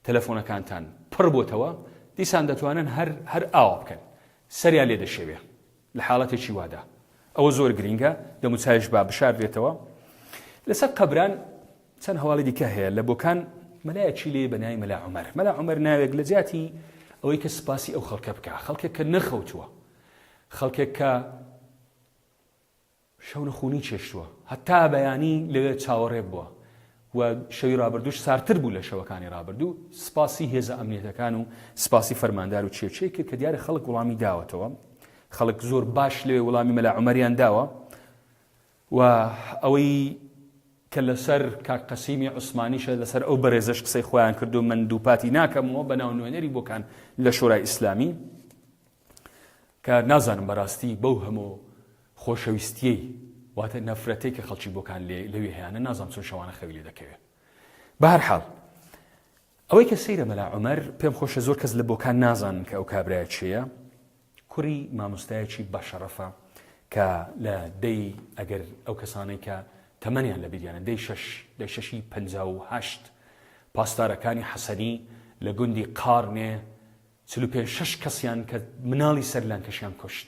تەلەفۆنەکانتان پڕ بۆتەوە دیسان دەتوانن هەر هەر ئاوا بکەن سەریان لێ دەشێوێ لە حاڵەتێکی وادا ئەوە زۆر گرینگە دەموچاویش با بشاردرێتەوە لەسەر قەبران چەند هەواڵی دیکە هەیە لە بۆکان. مەلایەکی لێ بە ناوی مەلا عومەر. مەلا عومەر ناوێک لە جیاتی ئەوەی کە سپاسی ئەو خەڵکە بکا، خەڵکێک کە نەخەوتووە، خەڵکێک کە شەونخونی چێشتووە، هەتا بەیانی لەوێ چاوەڕێ بووە و شەوی ڕابردووش ساردتر بوو لە شەوەکانی ڕابردوو، سپاسی هێزە ئەمنیەتەکان و سپاسی فەرماندار و چێچێ کرد کە دیارە خەڵک وڵامی داوەتەوە. خەڵک زۆر باش لەوێ وڵامی مەلا عومەریان داوە و ئەوەی کە لەسەر کاک قەسیمی عوسمانیشە لەسەر ئەو بەرێزەش قسەی خۆیان کردو من دووپاتی ناکەمەوە بەناو نوێنەری بۆکان لە شۆرای ئیسلامی کە نازانم بەراستی بەو هەموو خۆشەویستیەی واتە نەفرەتەی کە خەڵکی بۆکان لەوێ هەیانە نازانم چۆن شەوانە خەوی لێ دەکەوێ بەهەرحاڵ ئەوەی کە سەیرە مەلا عومەر پێم خۆشە زۆر کەس لە بۆکان نازانن کە ئەو کابرایە کێیە کوڕی مامۆستایەکی بەشەڕەفە کە لە دەی ئەگەر ئەو کەسانەی کە تەمەنیان لە بیریانە دەی شەش دەی شەشی 58 پاسدارەکانی حەسەنی لە گوندی قارنێ 45 شەش کەسیان کە مناڵی سەرلانکەشیان کوشت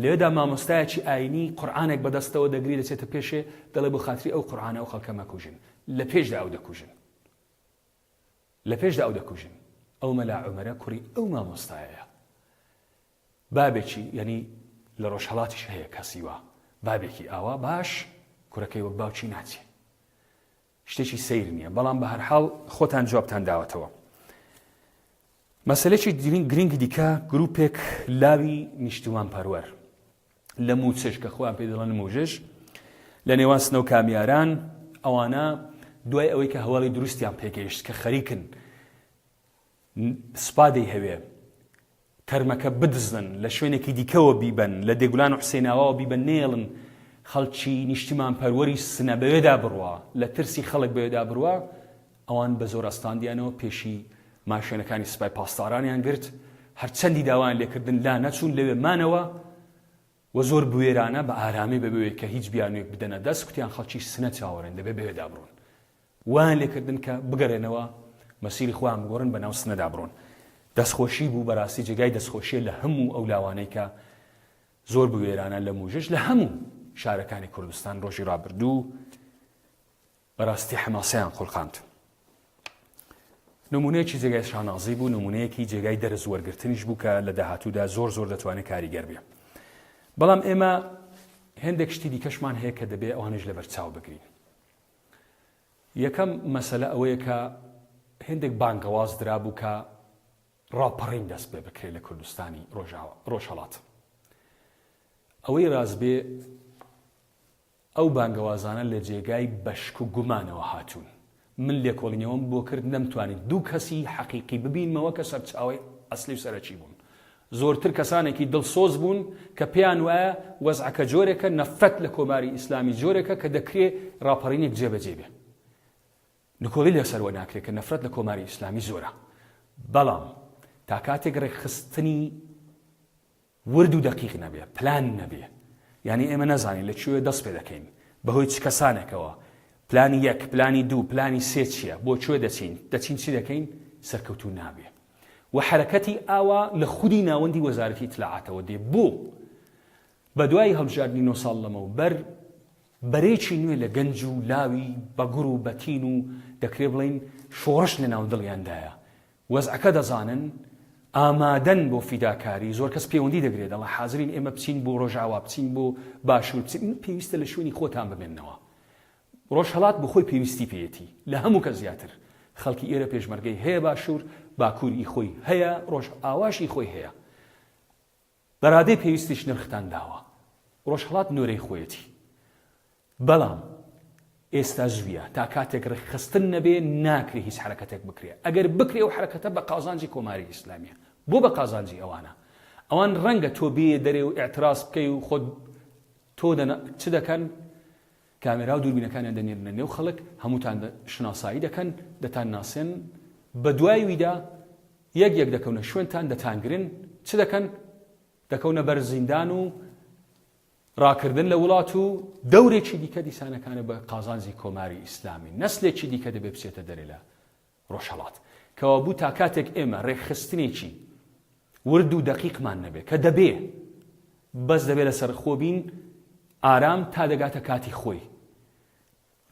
لەوێدا مامۆستایەکی ئاینی قورآانێک بەدەستەوە دەگری دەچێتە پێشێ دەڵێ بۆ خاتری ئەو قورآانە ئەو خەڵکە مەکوژن لە پێشدا ئەو دەکوژن لە پێشدا ئەو دەکوژن. ئەو مەلا عومەرە کوڕی ئەو مامۆستایەیە. بابێکی یانی لە ڕۆژهەڵاتیش هەیە کەسی وا. بابێکی ئاوا باش کوڕەکەی وەک باوکی ناچێ. شتێکی سەیر نییە بەڵام بە هەرحاڵ خۆتان جوابتان داوەتەوە. مەسەلەکی گرنگی دیکە گروپێک لاوی نیشتیمان پەروەر لە موچش کە خۆیان پێ دەڵێن موژش لە نێوان سنە و کامیاران ئەوانە دوای ئەوەی کە هەواڵی دروستیان پێگەیشت کە خەریکن سوپا دەیهەوێ تەرمەکە بدزن لە شوێنێکی دیکەوە بیبەن لە دێگولان و حسێناواوە بیبەن نێڵن خەڵکی نیشتیمان پەروەری سنە بەوێدا بڕوا لە ترسی خەڵک بەوێدا بڕوا ئەوان بە زۆر ئەستاندیانەوە پێشی ماشێنەکانی سپای پاسدارانیان گرت، هەرچەندی داوایان لێکردن لا نەچوون لەوێ مانەوە و زۆر بوێرانە بە ئارامی بەبێ ئەوەی کە هیچ بیانوویەک بدەنە دەست کوتیان خەڵکی سنە چاوەڕێن دەبێ بەوێدا بڕۆن. وایان لێکردن کە بگەرێنەوە مەسیری خۆیان بگۆڕن بە ناو سنەدا بڕۆن. دەستخۆشی بوو بەراستی جێگای دەستخۆشیە لە هەموو ئەو لاوانەی کە زۆر بوێرانە لە موژش لە هەموو شارەکانی کوردستان ڕۆژی ڕابردوو بەراستی حەماسەیان خولقاند. نمونەیەکی جێگای شانازی بوو، نمونەیەکی جێگای دەرس وەرگرتنیش بوو کە لە داهاتوودا زۆر زۆر دەتوانێت کاریگەر بێ. بەڵام ئێمە هێندێک شتی دیکەشمان هەیە کە دەبێ ئەوانیش لەبەرچاو بگرین. یەکەم مەسەلە ئەوەیە کە هێندێک بانگەواز درابوو کە ڕاپەڕین دەست پێ بکرێت لە کوردستانی ڕۆژاوا ڕۆژهەڵات. ئەوەی ڕاست بێ ئەو بانگەوازانە لە جێگای بە شک و گومانەوە هاتوون. من لێکۆڵینەوەم بۆ کرد نەمتوانی دوو کەسی حەقیقی ببینمەوە کە سەرچاوەی ئەسلی و سەرەکی بوون. زۆرتر کەسانێکی دڵسۆز بوون کە پێیان وایە وەزعەکە جۆرێکە، نەفرەت لە کۆماری ئیسلامی جۆرێکە کە دەکرێ ڕاپەڕینێک جێبەجێ بێ. نکۆڵی لەسەروە ناکرێ کە نەفرەت لە کۆماری ئیسلامی زۆرە. بەڵام تا کاتێک ڕێکخستنی ورد و دەقیق نەبێ، پلان نەبێ، یانی ئێمە نەزانین لە کوێ دەست پێ دەکەین، بەهۆی چ کەسانێکەوە، پلانی یەک، پلانی دوو، پلانی سێ چییە، بۆ کوێ دەچین، دەچین چی دەکەین، سەرکەوتوو نابێ. و حەرەکەتی ئاوا لە خودی ناوەندی وەزارەتی ئیتلاعاتەوە دێ. بۆ؟ بەدوای هەڵبژاردنی نۆ ساڵ لەمەوبەر، بەرەیەکی نوێ لە گەنج و لاوی بەگوڕ و بەتین و دەکرێ بڵێین شۆڕش لەناو دڵیاندایە، وەزعەکە دەزانن، ئامادەن بۆ فیداکاری، زۆر کەس پێوەندی دەگرێت دەڵێ حازرین ئێمە بچین بۆ ڕۆژئاوا، بچین بۆ باشوور، بچین، پێویستە لە شوێنی خۆتان بمێننەوە. ڕۆژهەڵات بۆ خۆی پێویستی پێیەتی، لە هەموو کەس زیاتر. خەڵکی ئێرە پێشمەرگەی هەیە باشوور، باکوور ئی خۆی هەیە، ڕۆژئاواش ئی خۆی هەیە. بە رادەی پێویستیش نرختان داوە. ڕۆژهەڵات نۆرەی خۆیەتی. بەڵام ئێستا زوویە. تا کاتێک ڕێکخستن نەبێ ناکرێ هیچ حەرەکەتێک بکرێ. ئەگەر بکرێ ئەو حەرەکەتە بە قازانجی کۆماری ئیسلامییە. بۆ بە قازانجی ئەوانە؟ ئەوان ڕەنگە تۆ بێیە دەرێ و ئیعتراز بکەی و خۆت تۆ دەنا چ دەکەن؟ کامێرا و دووربینەکانیان دەنێرنە نێو خەڵک، هەمووتان شناسایی دەکەن، دەتانناسێنن، بە دوای ویدا یەک یەک دەکەونە شوێنتان دەتانگرن، چ دەکەن؟ دەکەونە بەر زیندان و ڕاکردن لە وڵات و دەورێکی دیکە دیسانەکانە بە قازانجی کۆماری ئیسلامی، نەسلێکی دیکە دەبێ بچێتە دەرێ لە ڕۆژهەڵات. کەوابوو تا کاتێک ئێمە ڕێکخستنێکی ورد و دەقیقمان نەبێ، کە دەبێ، بەس دەبێ لەسەر خۆ بین، ئارام تا دەگاتە کاتی خۆی.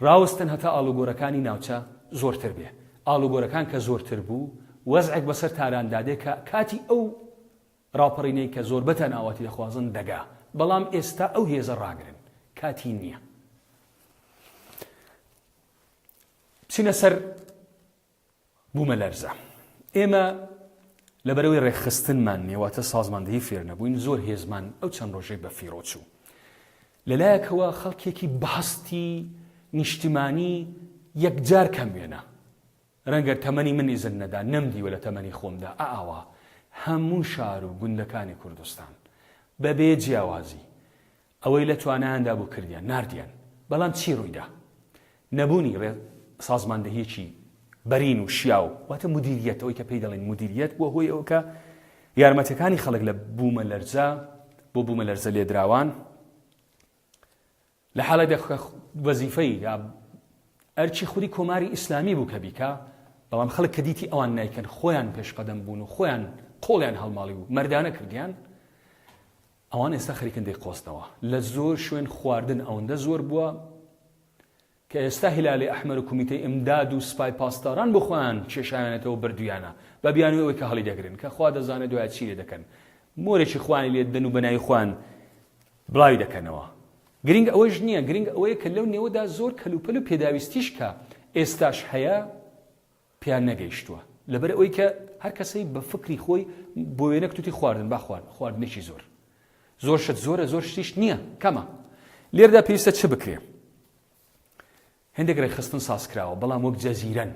ڕاوەستن هەتا ئاڵوگۆرەکانی ناوچە زۆرتر بێ. ئاڵوگۆرەکان کە زۆرتر بوو، وەزعێک بەسەر تاراندا دێ کە کاتی ئەو ڕاپەڕینەی کە زۆربەتان ئاواتی دەخوازن دەگا. بەڵام ئێستا ئەو هێزە ڕاگرن. کاتی نییە. بچینە سەر بوومەلەرزە. ئێمە لەبەرئەوەی ڕێکخستنمان نییە، واتە سازماندەهی فێر نەبووین، زۆر هێزمان ئەو چەند ڕۆژەی بەفیڕۆ چوو. لەلایەکەوە خەڵکێکی بەهەستی نیشتیمانی یەکجار کەم وێنە. ڕەنگە تەمەنی من ئیزن نەدا، نەمدیوە لە تەمەنی خۆمدا ئاوا هەموو شار و گوندەکانی کوردستان بەبێ جیاوازی ئەوەی لە توانایاندا بوو کردیان، ناردیان. بەڵام چی ڕوویدا؟ نەبوونی ڕێ سازماندەهییەکی بەرین و شیاو، واتە مودیریەت، ئەوەی کە پێی دەڵێین مودیریەت، بووە هۆی ئەوە کە یارمەتییەکانی خەڵک لە بوومەلەرزە بۆ بوومەلەرزە لێدراوان لە حاڵێکدا کە وەزیفەی یا ئەرکی خودی کۆماری ئیسلامی بوو کە بیکا، بەڵام خەڵک کە دیتی ئەوان نایکەن خۆیان پێشقەدەم بوون و خۆیان قۆڵیان هەڵماڵی و مەردانە کردیان، ئەوان ئێستا خەریکن دەیقۆزنەوە. لە زۆر شوێن خواردن ئەوەندە زۆر بووە کە ئێستا هیلالی ئەحمەر و کومیتەی ئیمداد و سپای پاسداران بۆ خۆیان کێشاویانەتەوە بردوویانە بە بیانووی ئەوەی کە هەڵیدەگرن کە خوا دەزانێت دوایە چی لێ دەکەن مۆرێکی خۆیانی لێ دەدەن و بە ناوی خۆیان بڵاوی دەکەنەوە. گرینگ ئەوەش نییە، گرینگ ئەوەیە کە لەو نێوەدا زۆر کەلوپەل و پێداویستیش کە ئێستاش هەیە پێیان نەگەیشتووە لەبەر ئەوەی کە هەر کەسەی بە فکری خۆی بۆ وێنە کتوتی خواردن با خوارد خواردنێکی زۆر زۆر شت زۆرە زۆر شتیش نییە کەمە لێردا پێویستە چ بکرێ هەندێک ڕێکخستن ساز کراوە بەڵام وەک جەزیرەن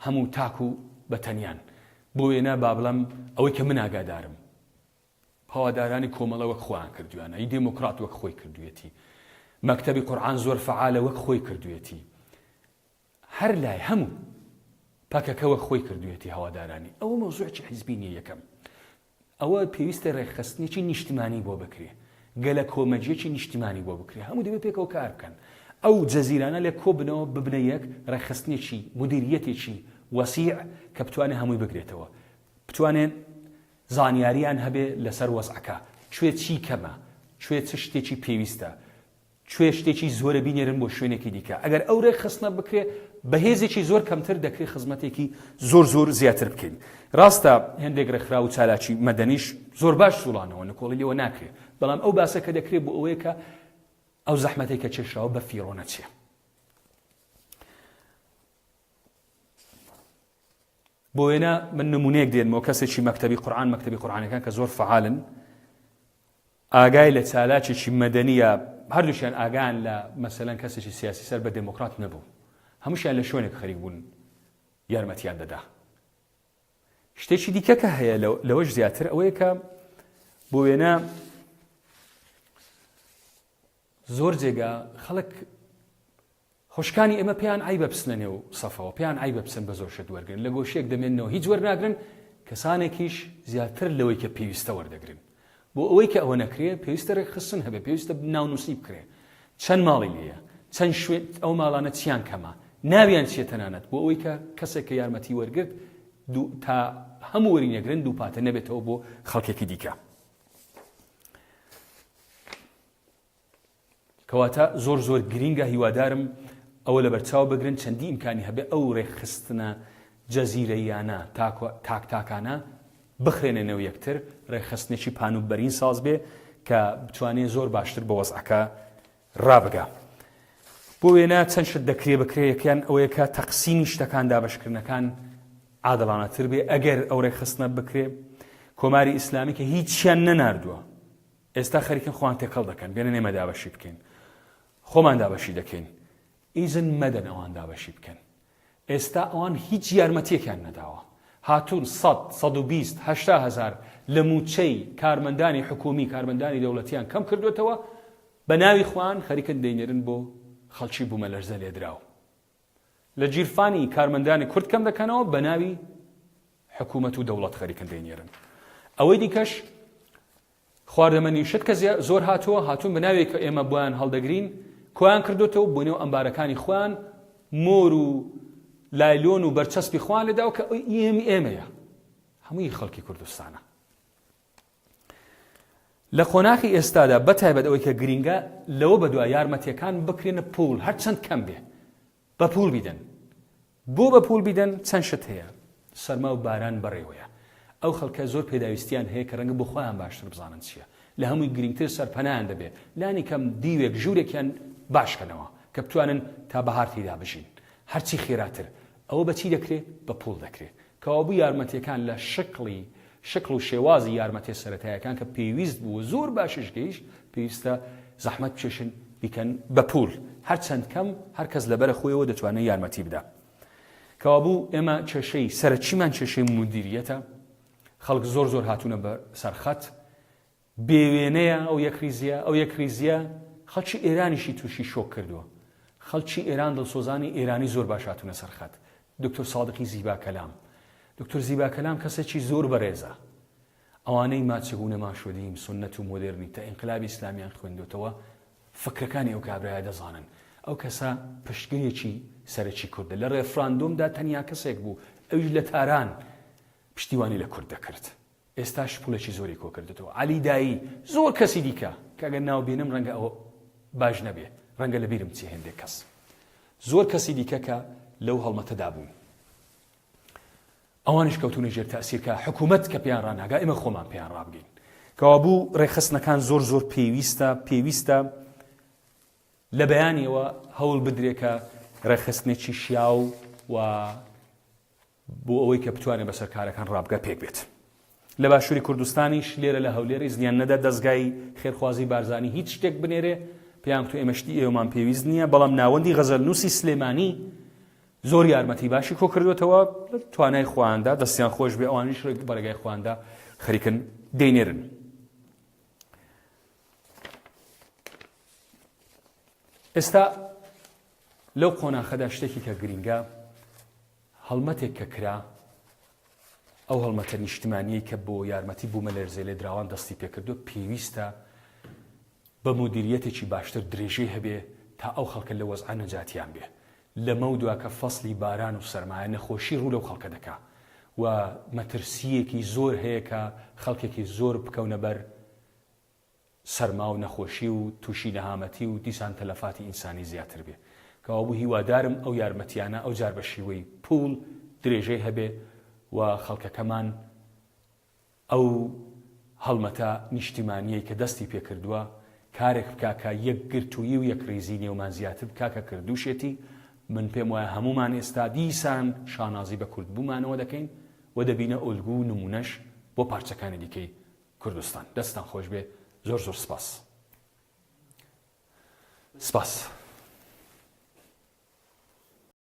هەموو تاک و بە تەنیان بۆ وێنە با بڵێم ئەوەی کە من ئاگادارم هەوادارانی کۆمەڵە وەک خۆیان کردویانە، ی دێمۆکڕات وەک خۆی کردویەتی، مەکتەبی قورعان زۆر فەعالە وەک خۆی کردویەتی، هەر لای هەموو پەکەکە وەک خۆی کردویەتی هەوادارانی. ئەوە مەوزوعێکی حیزبی نیە یەکەم ئەوە پێویستە رێکخستنێکی نیشتمانی بۆ بکرێ، گەلە کۆمەجیەکی نیشتمانی بۆ بکرێ، هەموو دەبێ پێکەوە کار بکەن، ئەو جەزیرانە لێک کۆبنەوە ببنە یەک، رێکخستنێکی مودیریەتێکی وەسیع کە بتوانێ هەمووی بگرێتەوە، بتوانێ زانیاریان هەبێ لەسەر وەزعەکە، کوێ چی کەمە، کوێ چ شتێکی پێویستە، کوێ شتێکی زۆرە بینێرن بۆ شوێنێکی دیکە، ئەگەر ئەو رێکخستنە بکرێ بە هێزێکی زۆر کەمتر دەکرێ خزمەتێکی زۆر زۆر زیاتر بکەین. راستە هێندێک رێکخراو و چالاکی مەدەنیش زۆر باش جوڵانەوە، نکۆڵی لێوە ناکرێ، بەڵام ئەو باسە کە دەکرێ بۆ ئەوەیە کە ئەو زەحمەتەی کە کێشراوە بە فیڕۆ نەچێ. بۆ وێنە من نمونەیەک دێنمەوە کەسێکی مەکتەبی قورئان مەکتەبی قورئانەکان کە زۆر فەعالن ئاگای لە چالاکێکی مەدەنیە هەردووکیان ئاگایان لە مەسەلەن کەسێکی سیاسی سەر بە دێمۆکڕات نەبوو هەمووشیان لە شوێنێک خەریک بوون یارمەتیان دەدا شتێکی دیکە کە هەیە لەوەش زیاتر ئەوەیە کە بۆ وێنە زۆر جێگا خەڵک خوشکانی ئێمە پێیان عەیبە بچنە نێو سەفەوە، پێیان عەیبە بچن بە زۆر شت وەرگرن، لە گۆشەیەک دەمێننەوە هیچ وەرناگرن، کەسانێکیش زیاتر لەوەی کە پێویستە وەردەگرن. بۆ ئەوەی کە ئەوە نەکرێ پێویستە رێکخستن هەبێ، پێویستە ناونووسی بکرێ، چەند ماڵی لێیە، چەند شوێن، ئەو ماڵانە چیان کەمە، ناویان چییە تەنانەت بۆ ئەوەی کە کەسێک کە یارمەتی وەرگرت دوو تا هەموو وەری نەگرن دووپاتە نەبێتەوە بۆ خەڵکێکی دیکە. کەواتە زۆر زۆر گرینگە هیوادارم ئەوە لەبەرچاو بگرن چەندی ئیمکانی هەبێ ئەو رێکخستنە جەزیرەییانە تاک تاکانە بخرێنە نێو یەکتر رێکخستنێکی پان و بەرین ساز بێ کە بتوانێ زۆر باشتر بە وەزعەکە رابگا. بۆ وێنە چەند شت دەکرێ بکرێ یەکیان ئەوەیە کە تەقسیمی شتەکان دابەشکردنەکان عادڵانەتر بێ ئەگەر ئەو رێکخستنە بکرێ کۆماری ئیسلامی کە هیچیان نەناردووە ئێستا خەریکن خۆیان تێکەڵ دەکەن بێنن ئێمە دابەشی بکەین خۆمان دابەشی دەکەین ئیزن مەدەن ئەوان دابەشی بکەن ئێستا ئەوان هیچ یارمەتیەکیان نەداوە هاتوون 100 120 هەشتا هەزار لە مووچەی کارمەندانی حکومی کارمەندانی دەوڵەتیان کەم کردوێتەوە بە ناوی خۆیان خەریکن دەینێرن بۆ خەڵکی بوومەلەرزە لێدراو لە گیرفانی کارمەندانی کورد کەم دەکەنەوە بە ناوی حکوومەت و دەوڵەت خەریکن دەینێرن ئەوەی دیکەش خواردەمەنی شت کە زۆر هاتووە هاتوون بە ناوێک کە ئێمە بۆیان هەڵدەگرین کۆیان کردوتەوە بۆ نێو ئەمبارەکانی خۆیان مۆر و لایلۆن و بەرچەسپی خۆیان لێداوە کە ئێم ئێمەیە هەمووی خەڵکی کوردستانە لە قۆناخی ئێستادا بە تایبەت ئەوەی کە گرینگە لەوە بەدوا یارمەتیەکان بکرێنە پوڵ هەرچەند کەم بێ بە پوڵ بیدەن. بۆ بە پووڵ بیدەن؟ چەند شت هەیە. سەرما و باران بەڕێوەیە. ئەو خەڵکە زۆر پێداویستییان هەیە کە ڕەنگە بۆ خۆیان باشتر بزانن چییە. لە هەمووی گرینگتر سەرپەنایان دەبێ. لانی کەم دیوێک، ژوورێکیان باش کەنەوە کە بتوانن تا بەهار تێیدا بژین. هەرچی خێراتر. ئەوە بە چی دەکرێ؟ بە پووڵ دەکرێ. کەوابوو یارمەتییەکان لە شکڵی شکڵ و شێوازی یارمەتیە سەرەتایەکان کە پێویست بوو و زۆر باشیش گەیشت، پێویستە زەحمەت بکێشن بیکەن بە پوول. هەرچەند کەم، هەر کەس لەبەرە خۆیەوە دەتوانێ یارمەتی بدا. کەوابوو ئێمە کێشەی سەرەکیمان کێشەی مودیریەتە. خەڵک زۆر زۆر هاتوونە بە سەر خەت. بێ وێنەیە ئەو یەکریزیە، ئەو یەکریزیە خەڵکی ئێرانیشی تووشی شۆک کردووە. خەڵکی ئێران دڵسۆزانی ئێرانی زۆر باش هاتوونە سەر خەت. دکتۆر سادقی زیبا کەلام. دکتۆر زیبا کەلام کەسێکی زۆر بەرێزە. ئەوانەی ما چگونە ما شدیم، سوننەت و مۆدێرنیتە، ئینقلابی ئیسلامیان خوێندۆتەوە، فکرەکانی ئەو کابرایە دەزانن. ئەو کەسە پشتگرێکی سەرەکی کوردە. لە ڕێفراندۆمدا تەنیا کەسێک بوو، ئەویش لە تاران پشتیوانی لە کورد دەکرد. ئێستاش پوڵێکی زۆری کۆکردۆتەوە. عەلی دایی، زۆر کەسی دیکە کە ئەگەر ناو بێنم ڕەنگە ئەوە باش نەبێ، ڕەنگە لە بیرم بچێ هێندێک کەس. زۆر کەسی دیکە کە لەو هەڵمەتەدا بوون. ئەوانیش کەوتوونە ژێر تەئسیر کە حکوومەت کە پێیان ڕاناگا ئێمە خۆمان پێیان ڕابگەین. کەوابوو ڕێکخستنەکان زۆر زۆر پێویستە، پێویستە لە بەیانیەوە هەوڵ بدرێ کە ڕێکخستنێکی شیاو و بۆ ئەوەی کە بتوانێت بەسەر کارەکان ڕابگا پێک بێت. لە باشووری کوردستانیش لێرە لە هەولێر ئیزنیان نەدا دەزگای خێرخوازی بارزانی هیچ شتێک بنێرێ، پێیان گوتووە ئێمە شتی ئێوەمان پێویست نییە، بەڵام ناوەندی غەزەلنووسی سلێمانی زۆر یارمەتی باشی کۆ کردوێتەوە لە توانای خۆیاندا دەستیان خۆش بێ ئەوانیش بە ڕێگای خۆیاندا خەریکن دەینێرن. ئێستا لەو قۆناخەدا شتێکی کە گرینگە هەڵمەتێک کە کرا، ئەو هەڵمەتە نیشتمانییەی کە بۆ یارمەتی بوومەلەرزەلێدراوان دەستی پێکردووە، پێویستە بە مودیریەتێکی باشتر درێژەی هەبێ تا ئەو خەڵکە لە وەزعە نەجاتیان بێ. لەمەودوا کە فەسڵی باران و سەرمایە نەخۆشی ڕوو لەو خەڵکە دەکا و مەترسییەکی زۆر هەیە کە خەڵکێکی زۆر بکەونە بەر سەرما و نەخۆشی و تووشی نەهامەتی و دیسان تەلەفاتی ئینسانی زیاتر بێ. کەوابوو هیوادارم ئەو یارمەتیانە ئەوجار بە شیوەی پووڵ درێژەی هەبێ و خەڵکەکەمان ئەو هەڵمەتە نیشتیمانیەی کە دەستی پێ کردووە کارێک بکا کە یەکگرتوویی و یەکڕیزی نێومان زیاتر بکا کە کردووشێتی. من پێم وایە هەموومان ئێستا دیسان شانازی بە کوردبوومانەوە دەکەین و دەبینە ئۆلگوو و نموونەش بۆ پارچەکانی دیکەی کوردستان. دەستتان خۆش بێ زۆر زۆر سپاس. سپاس.